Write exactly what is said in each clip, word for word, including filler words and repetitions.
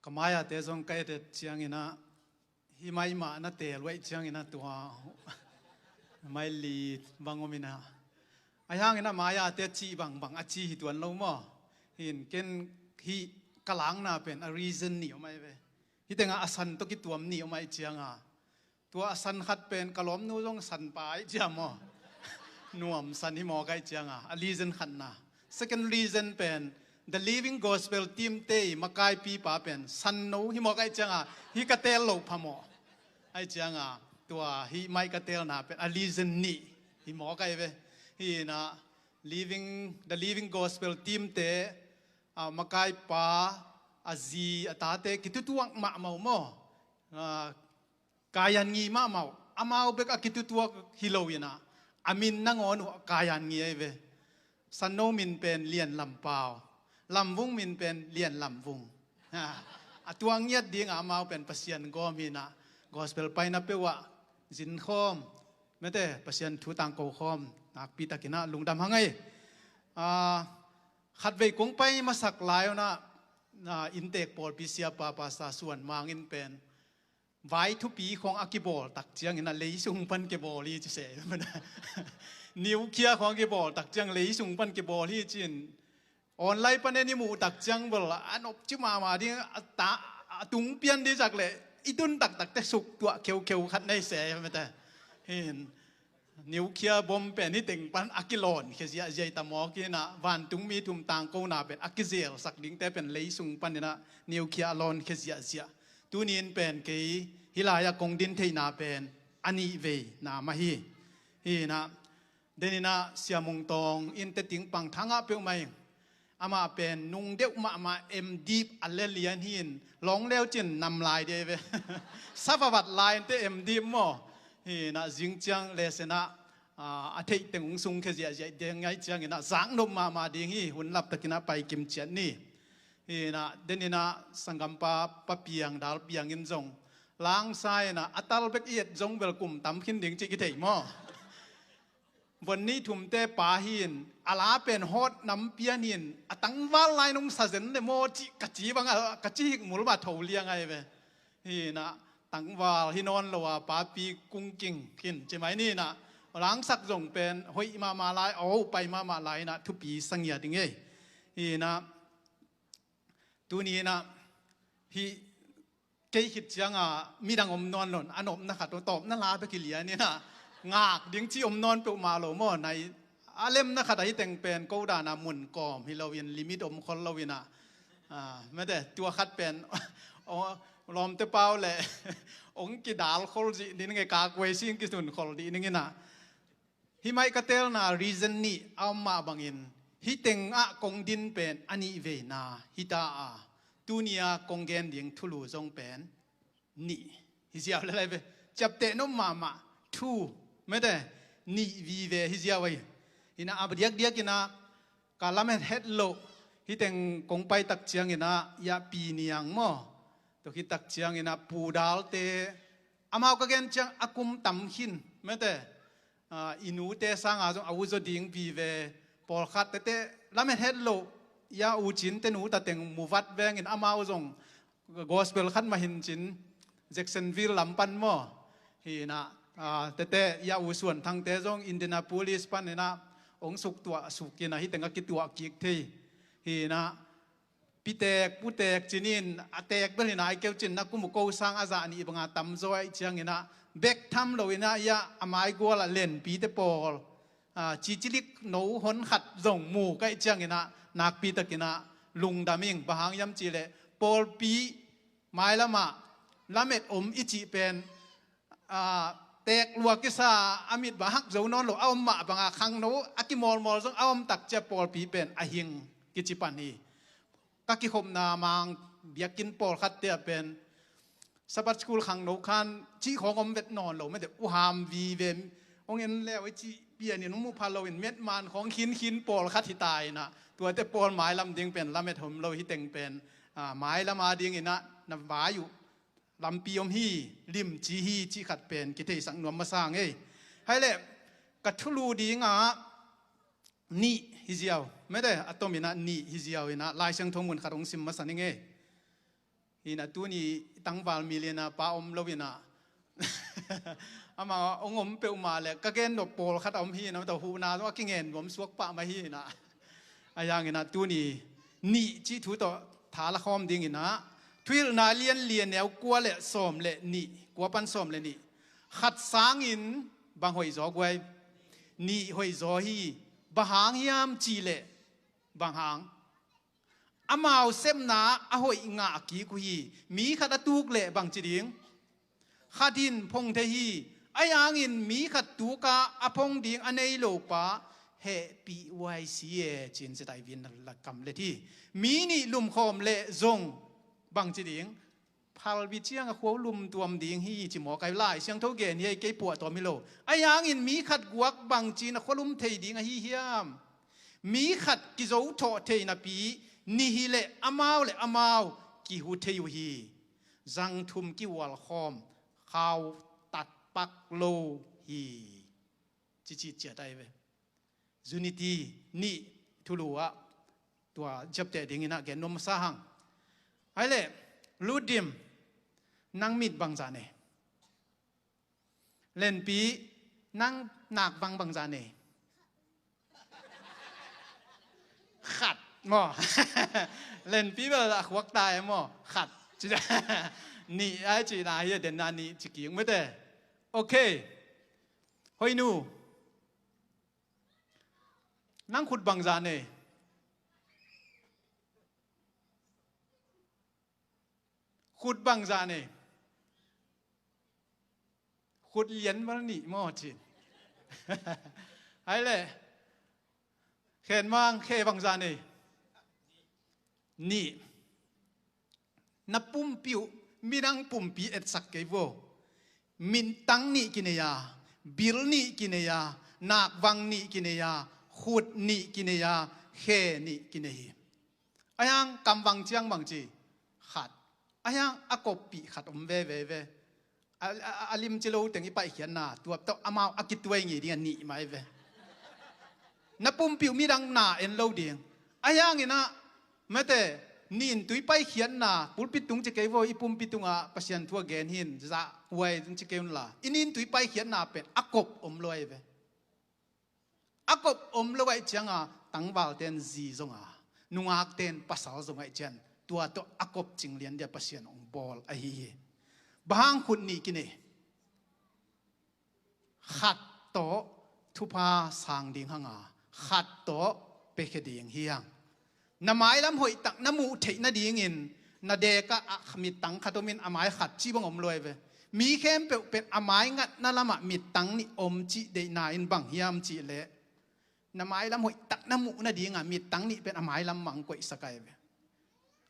Ka mai-ate zong ka et et ciangin ah, hih mai mah na teel uh ahih ciangin ah tua mai li bang om in ah. Ahi hangin ah mai-ate cih bangbang a ci hi tuan lo maw. Hi in ken hih ka lakna pen a reason nih om ahi ve. Hih tengah a san tawh kituam nih om ahih ciangin ah, tua a san khat pen ka lawmnu zong san pa ahih ciang maw. Nuam san hi mawk ahih ciangin ah, a reason khatna. Second reason pen, The Living Gospel team te i makaipipa pen san no hi mawk ahih ciangin ah, hih ka teel loh phamawh ahih ciangin ah, tua hih mai ka teelna pen a reason nih hi mawk ahi ve. Hi in ah, Living, The Living Gospel team te, ah, makaipa, a zi, a tate kitutuak mahmah uh maw. Ah, Kayan Ngi mahmah uh, amau bek a kitutuak hi lo in ah, a min nangawn uh Kayan Ngi ahi ve. San no min pen Lian Lam Pau, Lam Vung min pen Lian Lam Vung. Ha, a tuak ngiat ding ah amau pen Pasian gawm hi in ah, gospel paina peuh ah zin khawm, mete, Pasian thu tangko khawm, nakpi takin ah lungdam hang ei. Ah, khatvei kong pai masak lai un ah, ah, innteek pawlpi siapa Pastor Suan Mang in pen, vai thupi khawng a kibawl tak ciangin ah leisung pan kibawl hi ci se. Nuclear khawng a kibawl tak ciang leisung pan kibawl hi ci-in, online pan en i muh tak ciang bel a nopci mahmah ding, a ta, a tung pian ding zak leh i tun taktak te suk tuah kheukheu khat nei se, mete. Hi in, nuclear bomb pen hih teng pan a kilawn khia ziahziah hi ta mawk in ah, vantungmi thum tangkona pen a kizelsak dingte pen leisung panin ah nuclear a lawn khia ziahziah. Tuni in pen kei hih lai-ah kong din theihna pen a nihveina mah hi. Hi in ah, den in ah Sia Mung Tawng in te ting pang thangah peuhmah ing. Amah pen nung deuh mahmah, em dip a le lian hi in, lawng leu cin nam lai dei ve. Sava vat lai in te em dip maw. Hi in ah zing ciang lesen ah, ah, a theih teng hong sung khia ziahziah ding ahih ciangin ah zaknop mahmah ding hi, hun laptakin ah pai kim ciat ni. Hi in ah, den in ah sanggampa Pa Piang, Dal Piang in zong langsa in ah, a tal bek i et zong bel kum tam khin ding cih kithei maw. Von nih thumte pa hi in, a la pen hawt nam pian hi in, a tangval lai nong sa zen le maw cih ka ci bang a, ka ci hikmul mah tho liang ahi ve. Hi in ah, tangval hi nawn lo a, papi kungking khin ci mai ni in ah, langsak zong pen hoih mahmah lai, aw, pai mahmah lai in ah, thupi sa ngiat ing ei. Hi in ah, tuni in ah, hih kei khit ciangin midang om nawn lo in, a nopna khat, tawpna la bek hi lian in ah, ngak ding ci om nawn peuhmah lo maw, nai, a lemna khat ah hih teng pen ko dan ah mun kawm hi lo in, limit om khol lo in ah, ah, mete, tua khat pen, aw, lawmte pau leh hong kidal khol zih ding ing ei, ka kuai sing kisun khol dih ding in ah. Hih mai ka teelna reason nih a om mah bangin, hih tengah kong din pen a nihveina hi ta a, tuni-a kong gen ding thulu zong pen nih hi ziau le lai ve. Ciapteh nop mahmah, thu, mete, nih vive hi ziau ahi. Hi in ah, a diakdiak in ah ka lamet het loh, hih teng kong pai tak ciangin ah, Yah Pi Niang maw, tua khit tak ciangin ah Pu Dal te, amau ka gen ciang a kum tam khin, mete. Ah, i nute sanga zong a uzaw ding vive pawlkhat tete lamet het loh, Yah U Cin te nu ta teng mu vat vengin amau zong gospel khat mah hi in cin, Jacksonville lam pan maw. Hi in ah, ah, tete Yah U Suan Thang te zong Indianapolis pan in ah hong suk tuah suk in ah, hih teng a kituah kik thei. Hi in ah, Pitek, putek ci-in, a tek bel hi nai kei uh cin, na kum uh ko sang a zah nih banga tamzaw ahih ciangin ah, bek tham lo in ah, Yah, a maigual ah lenpite pawl, ah, cicilik no hon khat zong mu ka hih ciangin ah, nakpi takin ah lungdam ing. Bang hang hiam cih leh, pawlpi mailam ah lamet om i cih pen, ah, tek lua kisa, a mit bang hak zo nawn lo a om mah banga, khangno a kimawlmawl zong a om tak ciang pawlpi pen a hing kici pan hi. Ka kikhopna Mang biakinn pawlkhatte ah pen Sabbath School khangno khan cih khawng om vet nawn lo, mete, uham vive, hong en leu i cih pianin hong mu pha loin, metman khawng khinkhin pawlkhat hi ta in ah, tuate pawl mailam ding pen lamet hom lo, hih teng pen, ah, mailam a dingin ah na vai uh lampi om hi, limci hi cih khat pen kitheisak nuam masa ing ei. Hai leh, ka thulu dingah nih hi ziau, mete, a tomin ah nih hi ziau in ah, Lai Siangtho mun khat hong sim masa ning ei. Hi inah tuni tangval mi lianah pa om lo inah, amah hong om peuhmah le ka gen nop pawlkhat a om hi inah, tawh huhna zong a kingen nuam suak pah mah hi inah. Ahi hang inah tuni nih cih thu tawh tha la khawm ding inah, Thuhilhna lian li, a neu kua le sawm le nih, kua pan sawm le nih. Khat sangin bang hoihzaw guai? Nih hoihzaw hi. Bang hang hiam cih leh, bang hang? Amau sepna a hoih ngah kik uh hi. Mi khat a tuk leh bangci ding? Khat in phong thei hi. Ahi hangin mi khat tuka a phong ding a nei lo pa hehpih huai si e, ci-in Zetac Vin lakam let hi. Mi nih lumkhawm leh zong bangci ding? Phalbi ciang a khua uh lumtuam ding hi, ci mawk ai. Lai Siangtho gen hi, kei puah tawm hi lo. Ahi hangin mi khat guak bangci-in a khua lum thei ding ahi hiam? Mi khat kizo thawh thei napi, nih hileh amau le amau kihu thei uh hi. Zang thum kihual khawm, khau tatpak lo hi. Cici ciat ai ve. Unity nih thulu ah tua ciapteh ding inah gen nuam masa hang. Ai leh, Ludim, nang mit bangzah nei? Lenpi, nang nakvang bangzah nei? Khat maw? Lenpi bel a khuak ta e maw? Khat. Nih ai cihna hi a, denna nih ci kik mete. Ok. Hoinu, nang khut bangzah nei? Khut bangzah nei? Khut lian val nih maw cin? Ai leh, Khen Mang, khe bangzah nei? Nih. Na pumpi uh midang pumpi etsak kei vo. Mittang nih kinei a, bil nih kinei a, nakvang nih kinei a, khut nih kinei a, khe nih kinei hi. Ahi hang kamvang ciang bangci? Khat. Ahi hang a koppih khat om veve ve. A, a, a limci lo teng i paikhiatna, tua tawh amau a kituai ngei ding a nih mai ve. Na pumpi uh midang na en lo ding. Ahi hang inah, mete, nin tui paikhiatna, pulpit tung ci kei vo, i pumpi tungah Pasian thu a gen hi in, zah huai tung ci kei unla, i nin tui paikhiatna pen a kop om lo ai ve. A kop om lo ahih cianga tangvalten zi zonga, nungakten pasal zong ahih cian, tua tawh a kop cing lian dia Pasian hong bawl ahi hi. Bang hang khut nih kinei? Khat tawh thupha sang ding hanga, khat tawh piakhia ding hi hang. Na mailam hoihtak na muh theih nadingin, na dekah a mittang khat omin a mai khat cih bang om lo ai ve. Mi khempeuh pen a mai ngatna lamah mittang nih om cih deihna in bang hiam cih leh, na mailam hoihtak na muh nadinga mittang nih pen a mailam mah hong koihsak ai ve.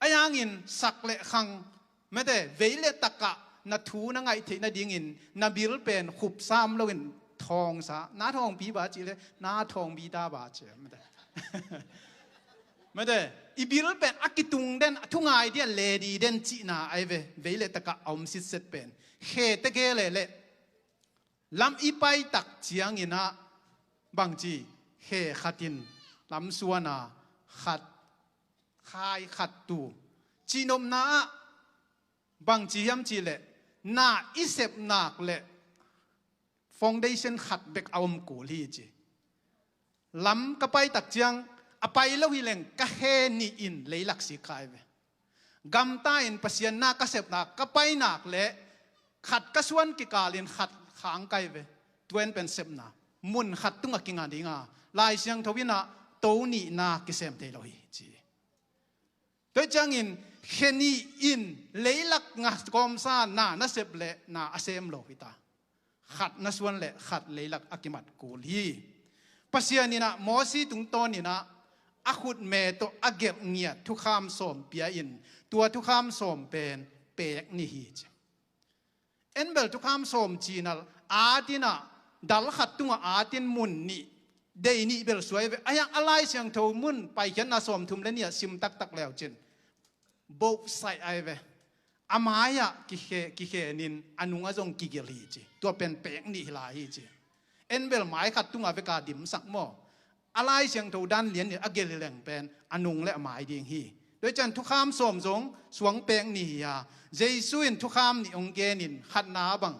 Ahi hangin sak le khang, mete, vei le takah na thu na ngaih theih nadingin na bil pen khup sam loin thawngsa, na thawngpi ba cih le, na thawngpi ta ba ci, mete. Mete, i bil pen a kitung den, a thungai dia ledi den cihna ai ve, vei le takah a om sitset pen. Khe teke le le, lam i paitak cianginah bangci, khe khatin lamsuana, khat khai khat tu. Cihnopna ah bangci hiam cih leh, na i sepnak le foundation khat bek a om kul hi ci. Lam ka paitak ciang, a pai lo hileng ka khe nih in leilak sik kha ai ve. Gamta in Pasian na ka sepna ka painak le khat ka suan kikalin khat khang kai ve. Tua in pen sepna mun khat tungah kinga dinga, Lai Siangtho inah to nihna kisem thei lo hi ci. Tua ciangin khe nih in leilak nga kawmsa na na sep le na a sem lo hita. Khat na suan le khat leilak a kimat kul hi. Pasian inah Mosi tungtawn inah a khutme tawh a gelh ngiat thukham sawm pia in, tua thukham sawm pen pek nih hi ci. En bel thukham sawm cinal atinah dal khat tungah atin mun nih, dei nih bel suai ve. Ahi hang a Lai Siangtho mun Paikhiatna sawmthum le nih ah sim taktak leucin, bohsaih ai ve. A mai-ah kikhe, kikhenin a nungah zong kigelh hi ci. Tua pen pek nih hi lai hi ci. En bel mai khat tungah veka dimsak maw? A Lai Siangtho dan lian nih a gelh hileng pen a nung le a mai ding hi. Tua ciang thukham sawm zong suangpek ni hi a, Jesu in thukham nih hong genin khatna bang,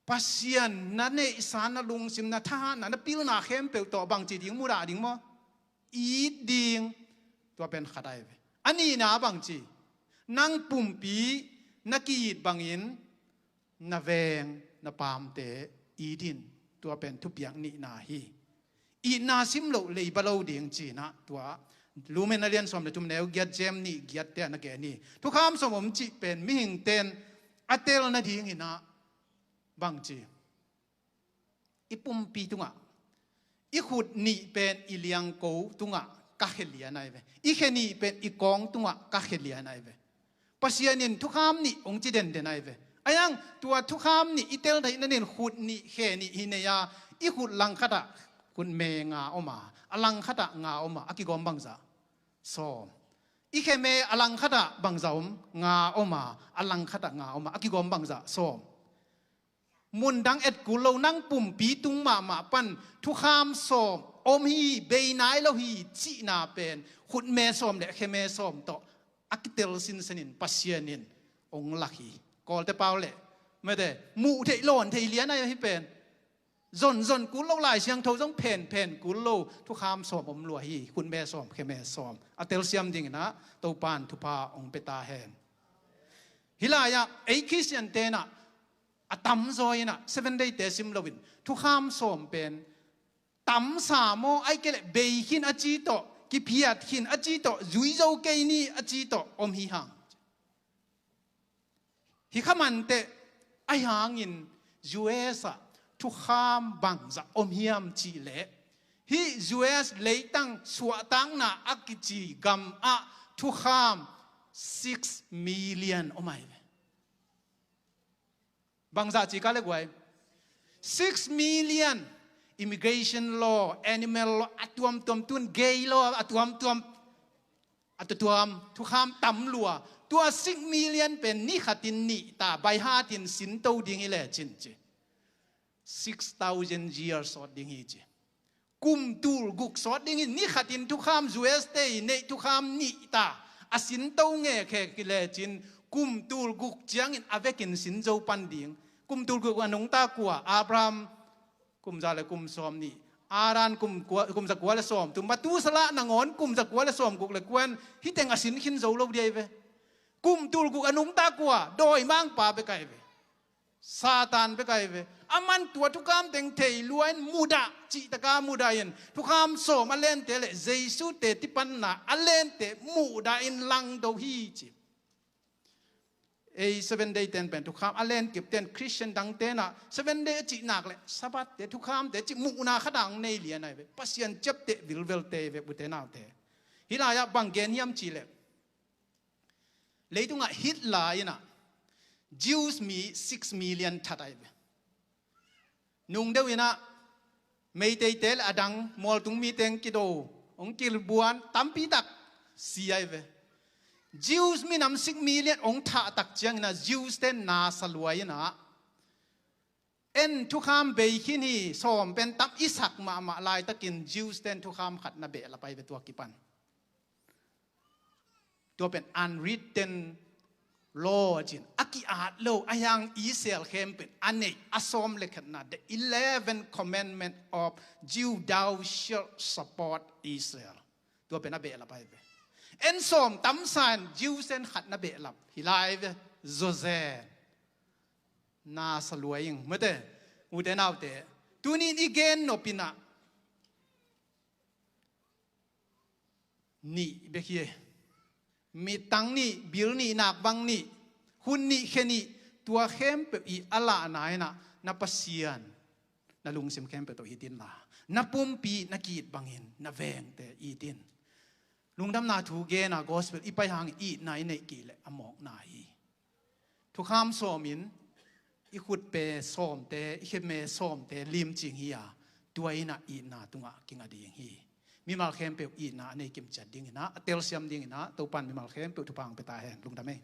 Pasian na neihsa, na lungsim, na thahatna, na pilna khempeuh tawh bangci ding mudah ding maw? It ding. Tua pen khat ahi ve. A nihna bangci, nang pumpi na ki-it bangin na veng na paamte it in. Tua pen thupiak nihna hi. Itna sim loh leiba lo ding cinah tua Lumen a lian sawm le thum neu giat, James nih giatte ah na gen hi. Thukham sawm om cih pen mihingten a tel nadinginah bangci, i pumpi tungah, i khut nih pen i liangko tungah ka khia lian ahi ve. I khe nih pen i kawng tungah ka khia lian ahi ve. Pasian in thukham nih hong ci denden ahi ve. Ahi hang tua thukham nih i tel theih nadingin khut nih khe nih hi nei a, i khut langkhatah khutme nga om a, a langkhatah nga om a, a kigawm bangzah? Sawm. I kheme a langkhatah bangzah om? Nga om a, a langkhatah nga om a, a kigawm bangzah? Sawm. Mundang et kul lo, nang pumpi tung mahmah pan thukham sawm om hi, bei nai lo hi cihna pen khutme sawm le kheme sawm tawh a kitel sinsenin Pasian in hong lak hi. Kawlte pau le mete muh theih lawn thei lian ahi hi pen. Zonzon kul lo, Lai Siangtho zong phenphen kul lo, thukham sawm om lua hi, khutme sawm, kheme sawm. A telsiam dinginah Topan thupha hong pia ta hen. Hih lai-ah ei Khristian tenah a tamzaw inah Seven Day te sim loin thukham sawm pen tamsa maw, ai kei leh bei khin a ci tawh, kiphiat khin a ci tawh, zui zo kei ni a ci tawh om hi hang. Hi kha manteh, ahi hangin U S ah thukham bangzah om hiam cihleh, hih U S leitang suahtakna a kici gamah thukham six million om ahi ve. Bangzah ci ka le guai? Six million. Immigration law, animal law, a tuamtuam, tun gay law, a tuamtuam, a tuamtuam, thukham tam lua. Tua six million pen ni khatin nih ta, baihatin sinto ding hi lecin ci, six thousand years sawt ding hi ci. Kum tul guk sawt dingin ni khatin thukham U S te i neih thukham nih ta, a sinto nge khe hi lecin kum tul guk ciangin a vekin sin zo pan ding. Kum tul guk a nungta kua? Abraham kum za le kum sawm nih, Adam kum kua, kum za kua le sawm thum, Methuselah nangawn kum za kua le sawm guk le kuan, hih teng a sin khin zo lo ding ahi ve. Kum tul guk a nungta kua? Dawimangpa bek ahi ve. Satan bek ahi ve. Aman tua thukham teng thei lua in mudah, cihtaka mudah in thukham sawm a lente le Jesu te tipanna a lente mudah in langdo hi ci. Ei Seven Day ten pen thukham a len kip ten, Khristian dang tenah Seven Day a cih nak le Sabbath te, thukham te cih muhna khat hong nei lian ahi ve. Pasian ciapteh vilvel te ve, ute naute. Hih lai-ah bang gen hiam cihleh, leitungah Hitler inah Jews mi six million that ahi ve. Nung deuh inah Meiteite le a dang mualtung mi teng kido, hong kilbuan, tampitak si ahi ve. Jews minam six million hong thahtak cianginah Jews ten nasa lua inah, en thukham bei khin hi, sawm pen tam i sak mahmah laitakin Jews ten thukham khat na behlap ahi ve tua kipan. Tua pen unwritten law cin, a ki-at lo, ahi hang Israel khempeuh a neih a sawm le khatna, the eleven commandment of Jew, "Thou shalt support Israel." Tua pen a behlap ahi ve. En sawm tamsa in Jews ten khat na behlap hi lai ve. Zawzen. Nasa lua ing mate, ute naute. Tuni in i gen nop inah nih bek hi. Mittang nih, bil nih, nakbang nih, hun nih, khe nih, tua khempeuh i a lahna inah na Pasian na lungsim khempeuh tawh it inla, na pumpi na ki-it bangin na vengte it in. Lungdamna thu gena gospel i pai hangin itna i neih kei leh a mawkna hi. Thukham sawmin i khutpe sawmte, i kheme sawmte limcing hi a, tua inah itna tungah kinga ding hi. Mimal khempeuh itna a nei kimciat dinginah, a telsiam dinginah Topan mimal khempeuh thupha hong pia ta hen. Lungdam ei.